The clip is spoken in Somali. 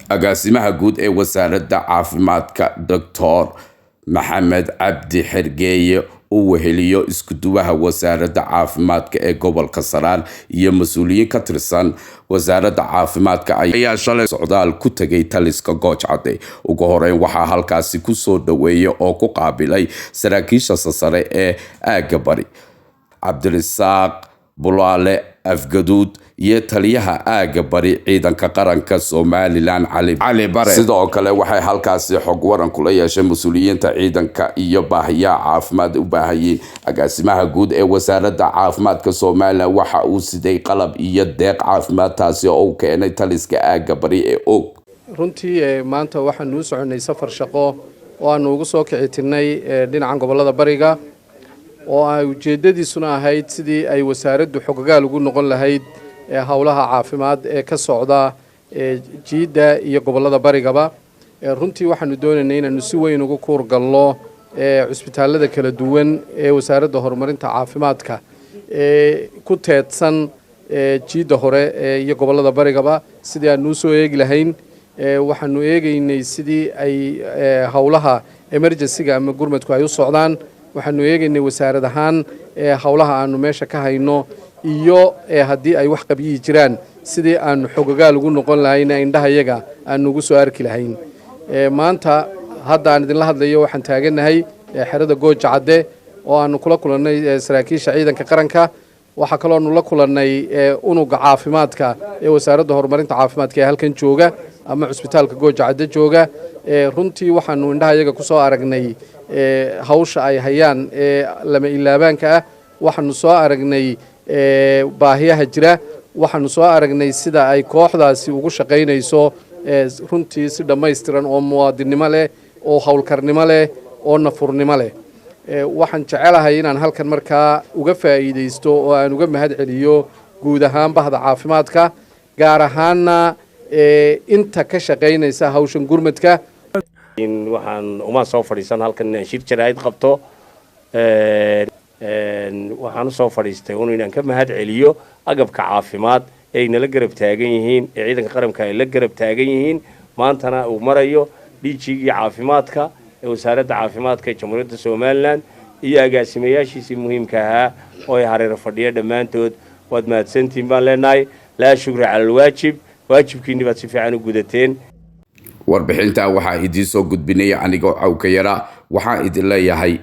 Agaasimaha guud ee wasaaradda caafimaadka, Doctor Maxamed Cabdi Xergeeye, uu weheliyo iskuduwaha wasaaradda caafimaadka ee gobolka Saraar iyo mas-uuliyiin ka tirsan wasaaradda caafimaadka, ayaa shalay socdaal ku tegay taliska Goojcadde. Ugu horeyn waxaa halkaasi kusoo dhaweeyay oo ku qaabilay saraakiisha sasare ee aagga bari, Cabdirisaaq Bulaale Afgaduud, iyo taliyaha aagga bari ciidanka qaranka Somalilan, Cali Bare. Sidoo kale waxay halkaasi xog waran kula yeeshay mas-uuliyiinta ciidanka iyo baahiyaha caafimaad u baahayeen. Agaasimaha guud ee wasaaradda caafimaadka Somalilan waxa uu siday qalab iyo deeq caafimaad, taasi oo uu keenay taliska aagga bari ee Og. Runtii maanta waxaanu u soconay safar shaqo oo aanu ugu soo kici tirnay dhinacan gobollada bariga, oo ay ujeeddadiisuna ahayd sidii ay wasaaraddu xogagaal ugu noqon lahayd howlaha caafimaad ee ka socda jiidda iyo gobollada barigaba. Runtii waxaanu doonaynay inaanu si weyn ugu kuurgalno cusbitaallada kala duwan ee wasaaradda horumarinta caafimaadka ee ku teedsan jiidda hore iyo gobollada barigaba, sidii aanu usoo eegi lahayn. Waxaanu eegaynay sidii ay howlaha emergency-ga ama gurmadku ay u socdaan. Waxaanu eegaynay wasaarad ahaan howlaha aanu meesha ka hayno iyo haddii ay wax qabyihi jiraan, sidii aanu xogagaal ugu noqon lahayn, indhahayaga aanu ugu soo arki lahayn. Maanta hadda aan idinla hadlayo waxaan taagannahay xerada Gooja Cadde oo aanu kula kulannay saraakiisha ciidanka qaranka. Waxaa kalooanu la kulannay unuga caafimaadka ee wasaaradda horumarinta caafimaadka ee halkan jooga ama cusbitaalka Gooja Cadde jooga. Runtii waxaanu indhahayaga ku soo aragnay hawsha ay hayaan ee lama ilaabaanka ah. Waxaanu soo aragnay baahiyaha jira. Waxaanu soo aragnay sida ay kooxdaasi ugu shaqaynayso runtii si dhammaystiran oo muwaadinnimo leh oo howlkarnimo leh oo nafurnimo leh. Waxaan jecelahay inaan halkan markaa uga faa'iidaysto oo aan uga mahad celiyo guud ahaan bahda caafimaadka, gaar ahaanna inta ka shaqaynaysa hawshan gurmadka. Waxaan uma soo fadhiisan halkan inaan shir jaraa'id qabto. Waxaan usoo fadhiistay un inaan ka mahad celiyo agabka caafimaad ee ay nala garab taagan yihiin, ee ciidanka qaranka ay la garab taagan yihiin. Maantana uu marayo DG-gii caafimaadka ee wasaaradda caafimaadka ee Jamhuuriyadda Somaliland iyo agaasimayaashiisii muhiimka ahaa oo ay hareero fadhiya dhammaantood. Waad mahadsantihiin baan leenahay. Laa shukri cala alwaajib, waajibkiinni baad si fiican u gudateen. Warbixinta waxaa idiin soo gudbinaya anigoo Cawka Yara. Waxaan idin leeyahay.